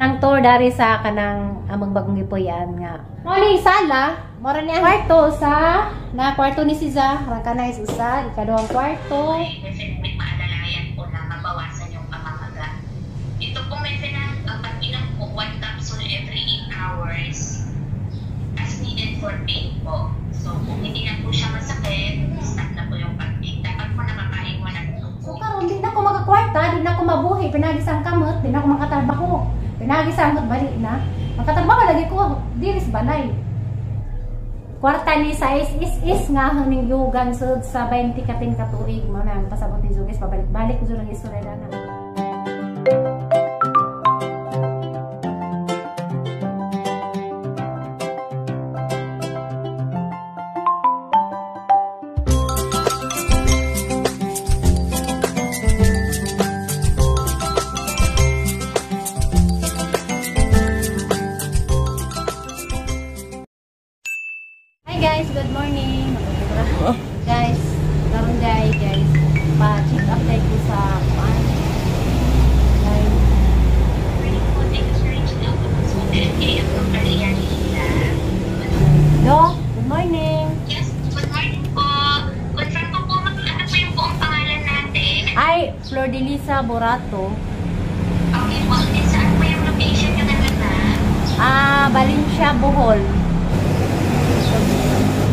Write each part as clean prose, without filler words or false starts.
Ang tour dari sa kanang among bagong gipuy-an nga. Mo ni sala, mora ni ang kwarto sa na kwarto ni Siza, rangka na is usa, ikaduhang kwarto. Definitely maalalayan po na mabawasan yung pamamaga. Ito po mefenamic, ang pag-inom po, one capsule every 8 hours as needed for pain po. So, kung hindi na po siya masakit, stop na po yung pag-take. Dapat po nakakain mo na po. So karon di na ko makakwarta, di na ko mabuhi, pinagi sa kamot, di na ko makatrabaho. Pinagi sa amot bali na. Makatrabaho lagi ko diri sa balay. Kwarta ni sa is is is nga ning yugan sud sa 20 kapin ka tuig mo na ang pasabot ni Zugis, pabalik-balik ko jud ang istorya na. Hi guys, good morning. Guys, karon day guys, pa-check up day ko sa kuan. Guys, Thank you for reaching out to us. Do, good morning. Yes, good morning po. Confirm ko po, ano po yung buong pangalan natin? Ay, Flor de Lisa Borato. Okay po, and saan po yung location nyo naman na? Ah, Valencia, Bohol.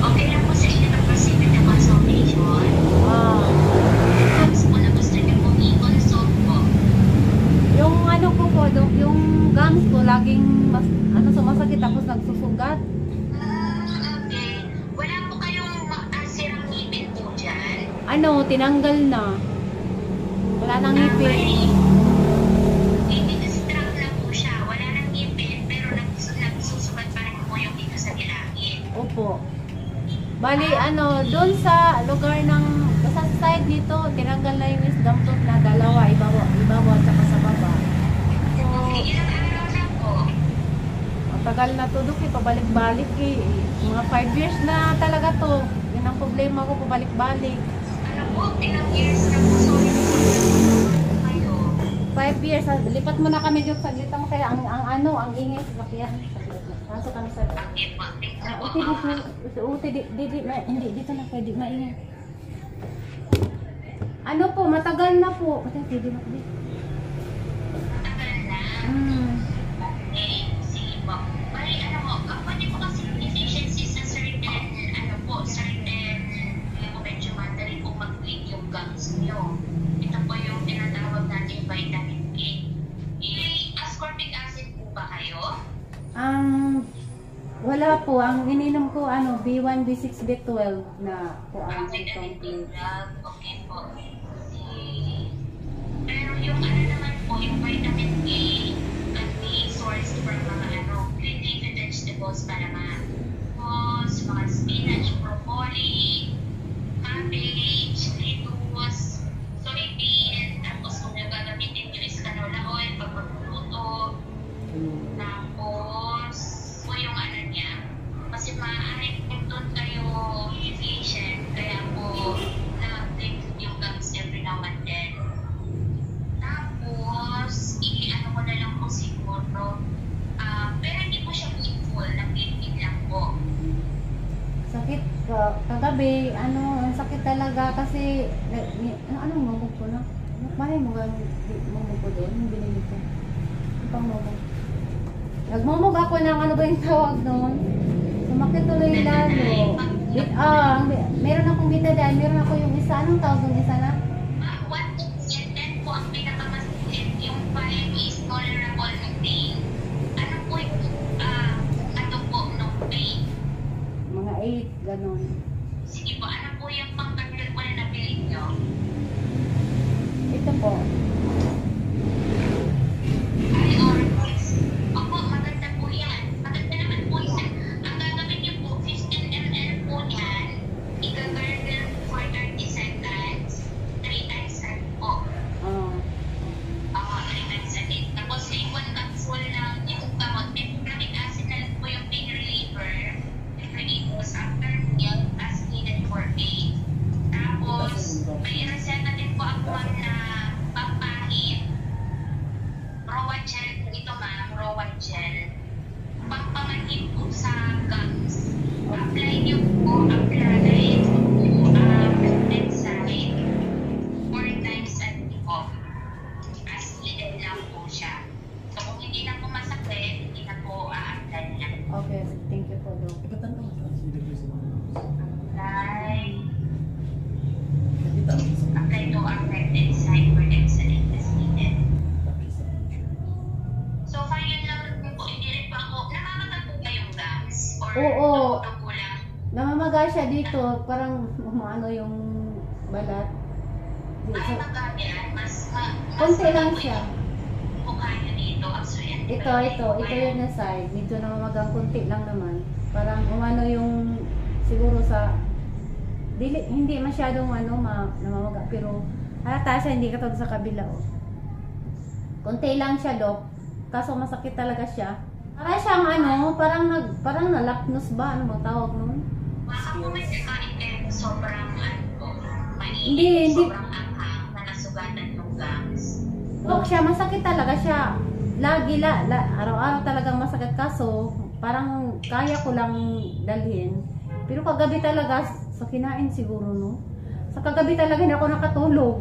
Okay lang po sa inyo na-proceed with the consultation. Ah, Tapos po na gusto niyo pong i-consult po. Yung ano ko po, Dok, yung gums ko laging mas, ano, sumasakit tapos nagsusugat. Ah, okay. Wala po kayong sirang ngipin po dyan? Ano, tinanggal na. Wala nang Ah, ngipin. bali, Hindi strap na po siya. Wala nang ngipin, pero nagsusugat pa rin po yung dito sa gilagid. Opo. Bali, ano, doon sa lugar ng, basta sa side nito, tinanggal na yung wisdom tooth na dalawa, ibabaw, ibabaw at saka sa baba. So, Okay, ilang araw na po? matagal na to, Dok, eh, pabalik-balik eh. Mga 5 years na talaga to. Yun ang problema ko, pabalik-balik. Ano po? Ilang years na po? Sorry po. Kayo. 5 years, ah, lipat muna kami dito, saglit lang kaya ang ano, ang ingay sa sakyan. Saglit lang. Pasok kami sa Okay po. Thank you Ah, po. uti dito, uti di, di, di, ma, hindi dito na pwede maingay. Ano po, matagal na po. Patay, pwede na pwede. Matagal na. Okay, sige po. Bali, ano po, pwede po kasi deficiency sa certain, ano po, certain, ano po, medyo madali po mag-bleed yung gums nyo. Ito po yung tinatawag natin vitamin K. Eh, ascorbic acid po ba kayo? Ang wala po, ang ininom ko ano, B1, B6, B12 na po Ang ang vitamin K complete. drug, okay po. Si, pero yung ano naman po, yung vitamin K can be sourced from mga ano, green leafy vegetables para mga tapos, mga spinach, broccoli, cabbage, lettuce, soybean, tapos kung yung gagamitin nyo is canola oil pag magluluto, tapos po yung ano niya, kasi maaaring kung doon kayo deficient, kaya po na-break yung gums every now and then. Tapos, i-ano ko na lang po siguro, pero hindi po siya painful, nag-bleeding lang po. Sakit kagabi, ano, ang sakit talaga kasi ano anong mumog ko na? Ano bahay mo gan mumog ko doon, yung binili ko. Ano pang mumog? Nagmumog ako ng ano ba yung tawag doon? Sumakit tuloy lalo. Bit, meron akong betadine, meron ako yung isa. Anong tawag doon isa na? 1 to 10 po ang pinakamasakit, yung 5 is tolerable ng pain. Ano po yung, ano po, no pain? Mga 8, ganun. Sige po, ano po yung pangtanggal po na nabili nyo? Ito po. Ay, Orbex. Opo, maganda po yan. Maganda naman po yan. Ang gagawin niyo po, 15 ml po yan. Ika-gargle for 30 seconds. 3 times a day po. Oo, 3 times a day. Tapos yung 1 capsule ng yung gamot, mefenamic acid na lang po yung pain reliever. Every hours after meal. Or Oo. dugo lang? Namamaga siya dito, parang umaano yung balat. Ay, So, magabian. Mas konti lang siya. Mukha niyo dito. Actually, Ito, ito, ito yung na side. Medyo namamagang konti lang naman. Parang umano yung siguro sa dili, hindi masyadong ano namamaga, pero halata siya, hindi katulad sa kabila, oh. Konti lang siya, Dok. Kaso masakit talaga siya. Para siyang ano, parang nalapnos ba, ano bang tawag nun? Baka po may nakain kayo sobrang ano po, mainit, Hindi, hindi. sobrang anghang na nasugatan yung gums. Dok, siya masakit talaga siya. Lagi la, araw-araw talagang masakit, kaso parang kaya ko lang dalhin. Pero kagabi talaga sa kinain siguro, no. Sa kagabi talaga hindi ako nakatulog.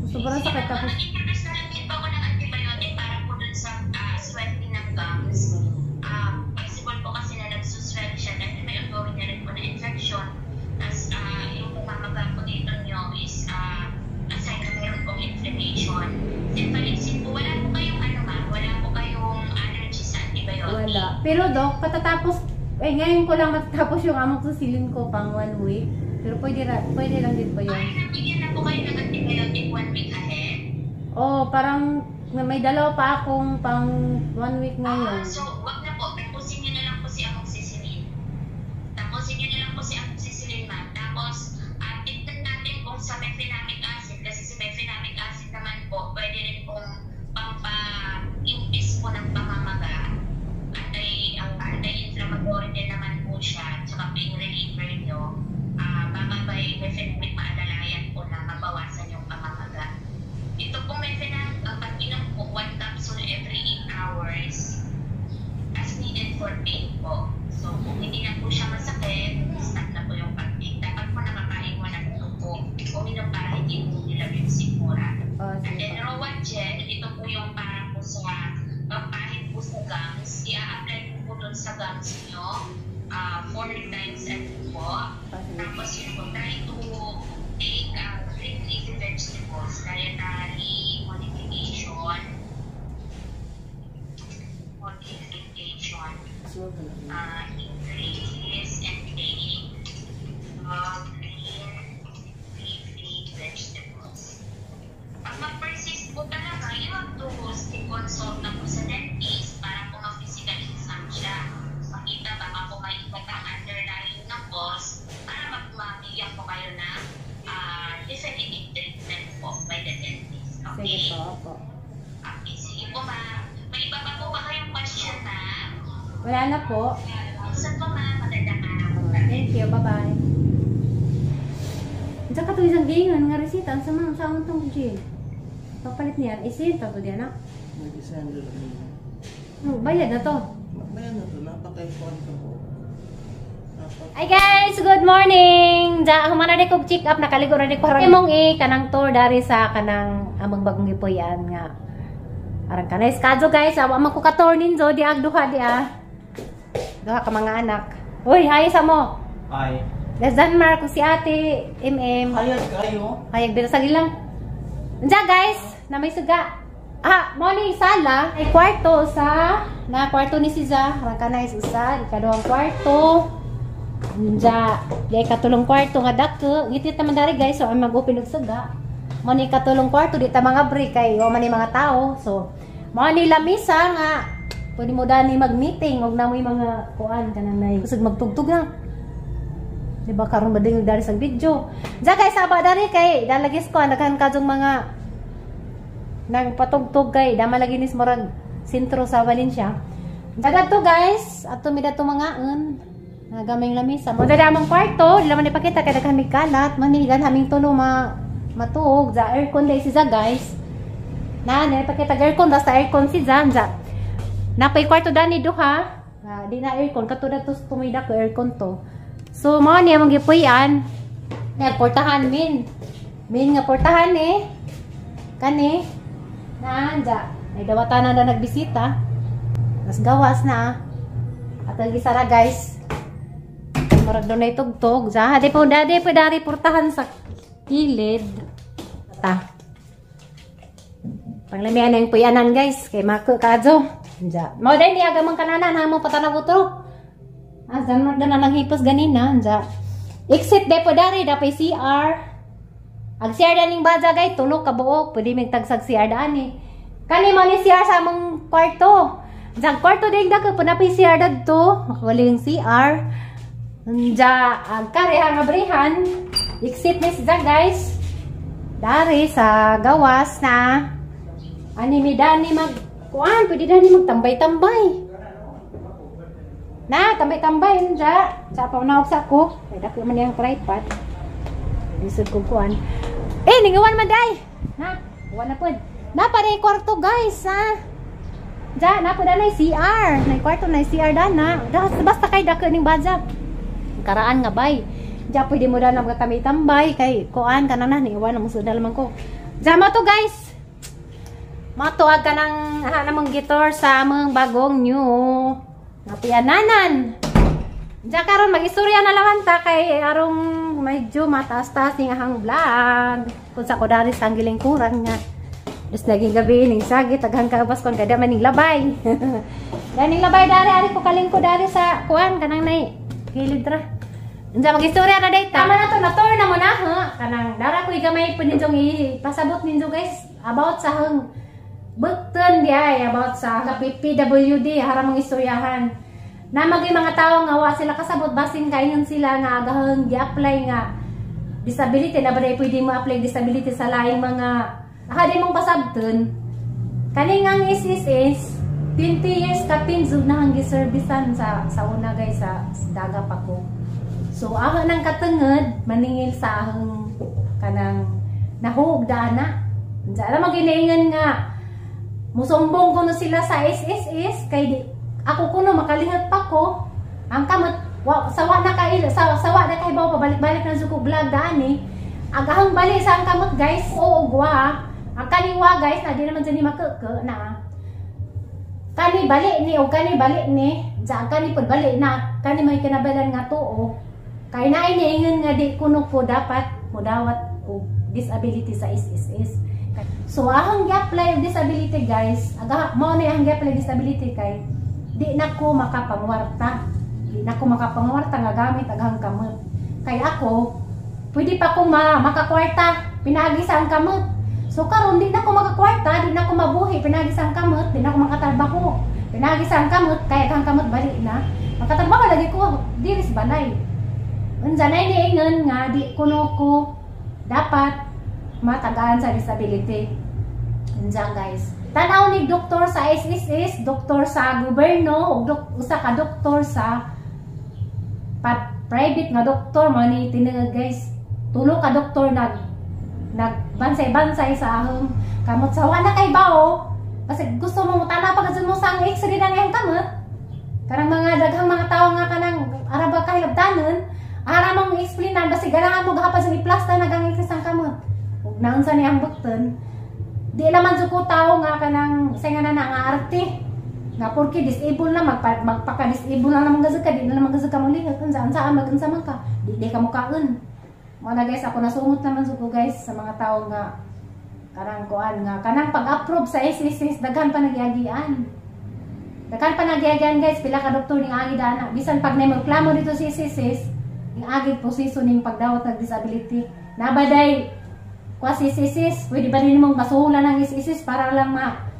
Sobrang sakit tapos Mag-introduce na lang din po ako ng antibiotic para po dun sa swelling ng gums. Possible po kasi na nagsuswell siya dahil may ongoing na rin po na infection. Tapos yung pamamaga po dito nyo is aside na meron pong inflammation. Cephalexin po, wala po kayong ano, ma'am, wala po kayong allergy sa antibiotic? Wala. Pero Dok, katatapos eh ngayon ko lang matatapos yung amoxicillin ko pang one week. Pero pwede lang din po yun. Ay, nabigyan na po kayo ng antibiotic one week ahead? Oh, parang may dalawa pa akong pang one week ngayon. Ah, so, wag na po. Tapusin niyo na lang po si amoxicillin. Tapusin niyo na lang po si amoxicillin, ma'am. Tapos, tignan natin kung sa mefenamic acid, kasi si mefenamic acid naman po, pwede rin pong pampa-impis po ng pamamaga. Anti-inflammatory din naman po siya, tsaka pain reliever nyo. Baka by mefenamic maalalayan po na mabawasan yung pamamaga. Ito pong mefenamic, ang pag-inom po, one capsule every 8 hours as needed for pain po. So, kung hindi na po siya masakit, stop na po yung pag-take. Dapat po nakakain mo ng po. Uminom para hindi po nila yung sikmura. Oh, And sige then, po. Rowan gel, ito po yung para po sa pampahid po sa gums. I-a-apply po po dun sa gums nyo four times a day po. Oh, sige. Tapos yun po, try to take green leafy vegetables, dietary modification, increase and take green leafy vegetables. Pag mag-persist po talaga, you have to stick consult na po sa dentist para po ma-physical exam siya. Makita baka po may iba pang underlying na cause para mabigyan po kayo ng definitive treatment po by the dentist. Sige Okay? po, opo. Okay, sige po, ma'am. May iba pa po ba kayong question, ma'am? Wala na po. Minsan po, ma'am. Magandang araw. Oh, thank you. Bye-bye. Diyan ka isang gingan nga resita. Ang sama sa among tong G. Papalit niya. Isin to diyan na. Nag-isend na lang. Oh, bayad na to. Bayan na to, napaka-phone ko po. Napaka. Hi guys, good morning. Ja, humana di kog check up, nakaligo na di ko. Imong i kanang tour dari sa kanang among bagong gipuy-an nga. Arang kanay skadyo, guys, awa man ko ka tour ninyo di ag duha di ah. Duha ka mga anak. Uy, hi sa mo. Ay. Des Denmark si Ate MM. Hayag kayo. Hayag dito sa gilang. Diyan guys, na may suga. Ah, mo ni sala ay kwarto sa na kwarto ni Siza, arang kanay usa, ikaduhang kwarto. Diya, di katulong kwarto nga dako. Ngitit naman dari, guys, so ay mag-open og suga. Mo ni katulong kwarto, di ta mga break kay wa man ni mga tao. So, mo ni lamisa nga pwede mo dani mag-meeting og namoy mga kuan kanang nay kusog magtugtog na. Di ba karon ba dingog dari sa video? Diya guys, saba dari kay dalagis ko daghan kadtong mga nang patugtog kay dama lagi nis murag sentro sa Valencia. Dagat to, guys, ato mi dato mga. Nagaming lamisa. Mo dada among kwarto, di naman ipakita kay daghan mi kalat, manigan haming tulo ma matuog za aircon dai si za, guys. Na na ipakita aircon, basta aircon si za za. Napay kwarto dani duha. Ah, di na aircon kato to tumida ko aircon to. So mao ni among gipuy-an. Na portahan min. Min nga portahan eh. Kani. Naanja. May dawatan na nagbisita. Mas gawas na. At ang gisara, guys. Murag doon na tugtog. Sa di po dadi po dari portahan sa kilid. Ta. Panglamian na yung puyanan, guys. Kay mako kadyo. Anja. Mao dai niya gamang kananan ha mo patanaw utro. Ah, Denmark na nang hipos ganina. Anja. Exit depo dari dapay CR. Ag CR daning baza gay tulo ka buok, pwede mig tagsag CR dani. Kani mo ni CR sa among kwarto. Diyan kwarto ding dako po napay CR dadto, makawali yung CR. Anja ag kare nga brihan. Exit ni siya, guys. Dari sa gawas na ani mi dani mag kuan, pwede dani magtambay-tambay. Na, tambay-tambay nja. Sa pa na sa ko. Kay dako man yang tripod. Lisod ko kuan. Eh, ningawan man day. Na, wala pod. Na pare kwarto, guys, ha. Ja, na po na CR. Na kwarto na CR dana. Basta kay dako ning baza. Karaan nga bay. Ja, pwede mo dana magkatambay-tambay kay kuan kana na ningawan na musud na man ko. Ja mo to, guys. Matuag ka ng namang gitor sa among bagong new napiananan. Diyan karon mag-istorya na lang ta kay arong medyo mataas-taas ning ahang vlog. Kung sa ko dari sa gilingkuran nga. Dus naging gabi ning sagi taghang kaubas kon kada maning labay. Daning labay dari ari ko kalingko dari sa kuan kanang nay gilid ra. Unsa mag-istorya na day ta? Tama na to, na tour na mo na ha. Kanang dara ko gamay pud ninyong ipasabot ninyo, guys, about sa hang Bukton di ay about sa PWD haramang istoryahan. Na magay mga tao nga wa sila kasabot, basin kayon sila nga agahang gi-apply nga disability na ba pwede mo apply disability sa laing mga hadi mong pasabton. Kaning ang SSS 20 years kapin zug na hang giservisan sa una, guys, sa daga pa ko. So aho nang katungod maningil sa ahang kanang nahug dana. Unsa ra maginaingan nga musumbong kuno sila sa SSS kay di, ako kuno makalihat pa ko ang kamot wa, sawa na kay sa, sawa na kay baw pabalik-balik na suko vlog dani agahang bali sa ang kamot, guys. Oo, gwa ang kaniwa, guys, na di naman dyan ni makeke na kani bali ni o kani bali ni sa kani pud bali na kani may kinabalan nga tuo kay naay niingon nga di kuno ko dapat modawat og disability sa SSS. So ahang gi-apply og disability, guys, aga mao ni ahang gi-apply disability kay di na ko makapangwarta. Di na ko makapangwarta nga gamit aghang kamot. Kay ako, pwede pa ko makakwarta pinaagi sa ang kamot. So karon di na ko makakwarta, di na ko mabuhi pinaagi sa ang kamot, di na ko makatrabaho. Pinaagi sa ang kamot kay aghang kamot bali na. Makatrabaho lagi ko diri sa balay. Unsa na niingon nga di kuno ko dapat matagaan sa disability. Unsa, guys. Tanaw ni doktor sa SSS, doktor sa gobyerno, ug usa ka doktor sa private nga doktor mo ni tinungod, guys. Tulo ka doktor nagbansay-bansay sa ahong kamot sa wala kay bao. Kasi gusto mo mutana pa kasi mo sa ang x-ray ng iyang kamot. Kanang mga daghang mga tawo nga kanang araba kahilabtanon, ara mong explainan basi ganahan mo gahapon sa iplasta nagang x-ray sang kamot. Ug naunsa ni ang bukton, di naman jud ko tao nga kanang sa nga na nga arte. Nga porke disable na magpaka-disable na naman gazud ka, di na naman gazud ka molihok, unsa unsa mag unsa man ka, di ka mukaon. Mo na, guys, ako nasungot naman jud ko, guys, sa mga tao nga kanang kuan nga kanang pag-approve sa SSS daghan pa nagyagian. Daghan pa nagyagian, guys, pila ka doktor ning agi dana. Bisan pag nay magreklamo dito sa SSS, ning agi proseso ning pagdawat ng disability. Nabaday kuha si SSS, pwede ba rin mong basulan ng SSS para lang ma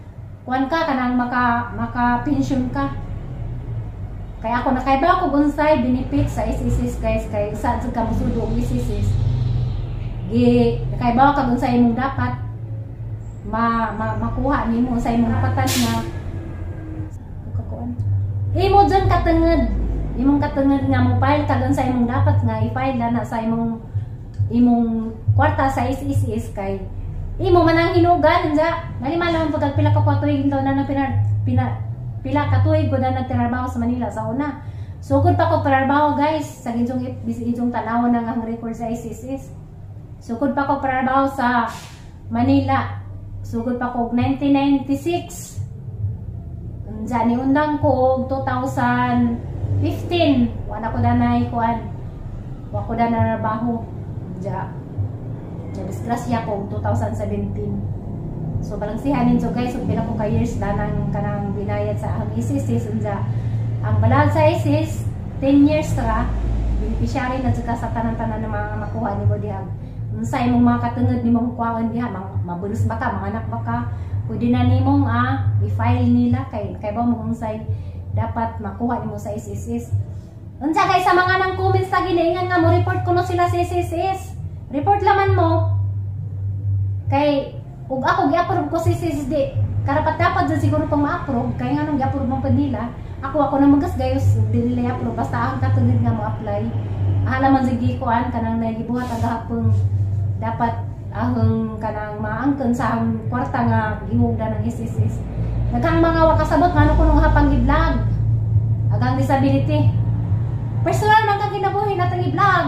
kuan ka kanang maka pension ka. Kaya ako nakaiba ko unsay benefit sa SSS, guys, kay sa jud ka mosudo og SSS. Gi nakaiba ka unsay imong dapat ma, ma makuha nimo, unsay imong napatan nga kakuan. Imo dyan katungod, imong katungod nga mo file ka sa imong dapat nga i-file na sa imong kwarta sa SSS kay imo man ang hinugan unsa nalima lang pag pila ka tuig taon na nang pina, pina, pila ka tuig ko na nagtrabaho sa Manila sa una. Sugod pa ko trabaho, guys, sa inyong inyong tanaw ng ang record sa SSS. Sugod pa ko trabaho sa Manila. Sugod pa ko 1996. Unsa ni undang ko og 2015. Wala ko danay kuan. Wa ko danay trabaho. Unsa na disgrasya ko 2017. So balangsihan ninyo, guys, so pila ko ka years danang kanang binayad sa ang SSS. Unsa ang balad sa SSS. 10 years ra beneficiary na jud ka sa tanan-tanan ng mga makuha nimo diha. Unsa imong mga katungod nimong kuhaon diha, mabunus ba ka, mga anak ba ka, pwede na nimong i-file nila kay ba mo unsay dapat makuha nimo sa SSS. Unsa kay sa mga nang comments sa ginaingan nga mo report kuno sila sa SSS. Report laman mo. Kay ug ako gi-approve ko sa SSS, di karapat dapat jud siguro pang ma-approve kay nganong gi-approve man pa nila. Ako ako na magas gayos dili nila i-approve basta ang katungod nga mo apply. Ahala man sige kuan kanang nagibuhat ang gahapon dapat ahong kanang maangkon sa ang kwarta nga gihugdan ng SSS. Daghang mga wa kasabot ngano kuno nga hapang gi-vlog. Agang disability. Personal man kang kinabuhi natong i-vlog.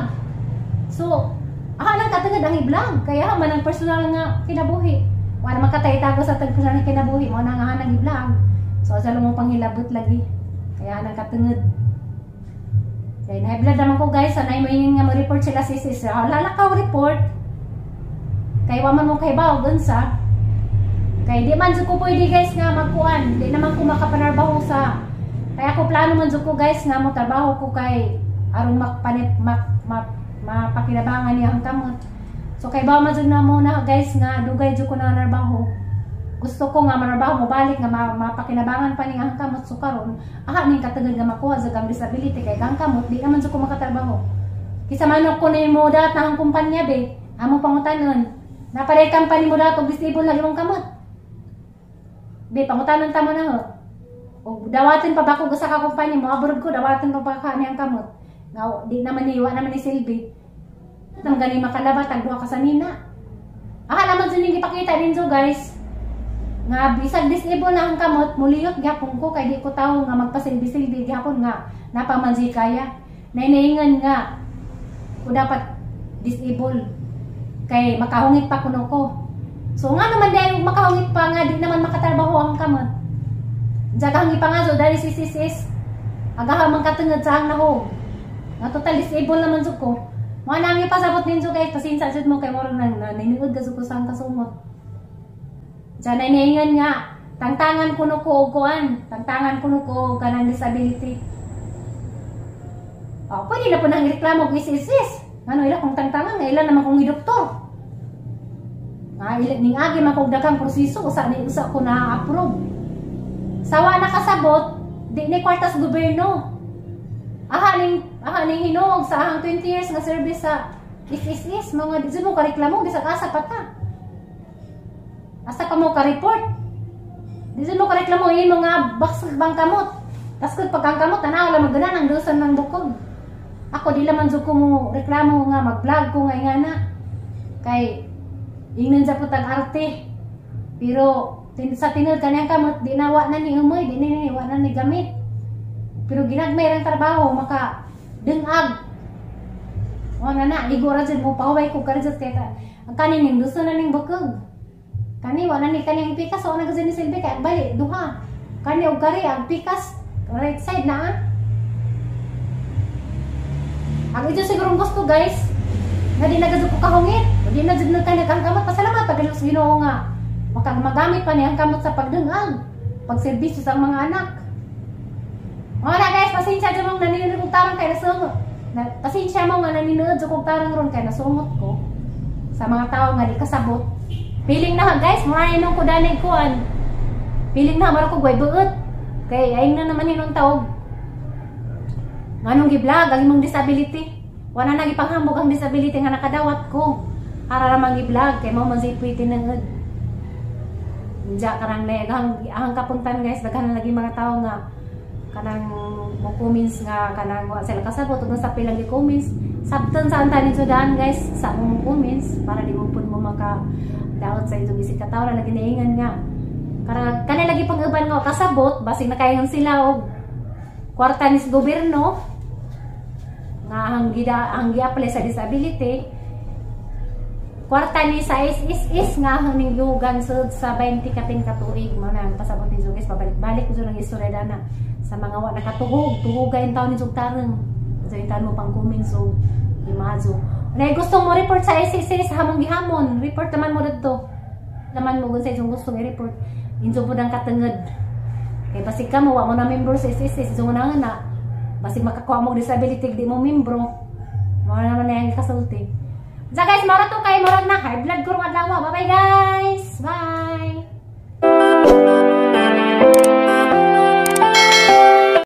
So, aha lang katungod ang i-vlog. Kaya man ang personal nga kinabuhi. Wala man katay-tago sa tag personal nga kinabuhi mo na nga nang i-vlog. So, sa mo panghilabot lagi. Kaya nang katungod. Kaya na-vlog naman ko guys, sanay mo yun nga mo report sila si sis. Wala ka report. Kay wa man mo kay bawo unsa. Kay di man jud ko pwede guys nga magkuan, di naman ko makapanarbaho sa kaya ako plano man jud ko guys nga mo trabaho ko kay aron makpanit mak, mak mapakinabangan niya ang kamot. So kay bawo man jud na mo na guys nga dugay jud ko na narbaho. Gusto ko nga manarbaho mo balik nga mapakinabangan pa ning ang kamot, so karon aha ning katungod nga makuha sa ang disability kay ang kamot di naman jud ko makatrabaho. Kisa man ko nimo dat na ang kumpanya be, among pangutanon. Napaday company mo dat og disable na imong kamot. Be, pangutanon ta mo na ho. O dawatin pa ba ko sa ka kumpanya mo abroad ko, dawatin pa ba ka niyang kamot. Nga di naman ni wa naman ni silbi. Nang gani makalabat ang duha ka sa nina. Aha naman jud ning gipakita ninyo guys. Nga bisag disable na ang kamot, muliyot gyapon ko kay di ko tawo nga magpasilbi-silbi gyapon nga napaman si kaya. Nainaingan nga ko dapat disable kay makahungit pa kuno ko. So nga naman dahil makahungit pa nga di naman makatrabaho ang kamot. Jagang ipangaso dali si sis agaha man katungod sa ang nahog. Nga total disable naman jud ko. Mo na ang ipasabot ninyo guys, pasensya jud mo kay murag nang naniud ka jud ko sa ang kasumot. Diyan naingan nga tangtangan kuno ko og kuan, tangtangan kuno ko og kanang disability. Oh, pwede na po nang reklamo og sis. Ngano ila kung tangtangan nga ila naman kong idoktor. Nga ila ning agi man kog daghang proseso usa ni usa ko na approve. Sawa nakasabot, di ni kwarta sa gobyerno. Aha ning hinuog sa ahang 20 years nga service sa SSS, mga di mo kareklamo bisag asa pa ta. Asa pa mo ka-report. Di mo kareklamo yun mga baksag bang kamot. Tas kung pagkang kamot tanaw lang magana ang dusan ng bukog. Ako di laman jud ko mo reklamo nga mag-vlog ko nga ingana. Kay ingnan sa putang arte. Pero sa tinuod kaniyang kamot di na wa na ni umoy, di na ni wa na ni gamit. Pero ginagmay rang trabaho maka dengag. O na na igo ra jud mo paway ko kar jud kay ang kanin ning duso na ning bukog. Kani wa na ni kaniyang pikas o na gud ni silbi kay bali duha. Kani og kari ang pikas right side na ah. Ang idyo sigurong gusto guys nga di na gud ko kahungit. Di na jud na kay nagkangkamot, pasalamat pag sa Ginoo nga maka magamit pa ni ang kamot sa pagdungag, pagserbisyo sa mga anak. Wala guys, pasensya jud mong naninod kog tarang kay nasungot. Pasensya mo nga naninod jud kog tarang ron kay nasungot ko sa mga tao nga di kasabot. Piling na guys, mura nung ko danay kuan. Piling na mara ko gway buot. Kay ayun na naman hinon taog. Nganong gi-vlog ang imong disability. Wala na gipanghambog ang disability nga nakadawat ko. Para ra man gi-vlog kay mao man si tinuod. Diya karang nayaghang ahang kapuntan guys, daghan na lagi mga tao nga kanang mo comments nga kanang wa sila kasabot ug sa pilang gi-comments. Sabton sa antanin sudan guys, sa mo comments para di mo pud mo maka daot sa itong isig katawo na lagi naingan nga. Karang kanay lagi pang uban nga kasabot basig nakaingon sila og kwarta ni sa gobyerno nga ang gida ang gi-apply sa disability. Kwarta ni sa SSS nga ang ning gihugan sud sa 20 kapin ka tuig mo na ang pasabot ni guys, pabalik-balik ko jud ang istorya dana sa mga wa nakatuhog, tuhugay ang taon ni jud tarang. So intan mo pang comments og imazo. Nay gusto mo report sa SSS hamong gihamon, report naman mo didto. Naman mo sa isong gusto i-report. Injo pud ang katungod. Kay basig ka mo wa mo na member sa SSS, so na na. Basig makakuha mo disability, di mo membro. Mao naman na yung kasulti. So guys, mao ra to kay murag na high blood ko rong adlaw. Bye bye, guys. Bye.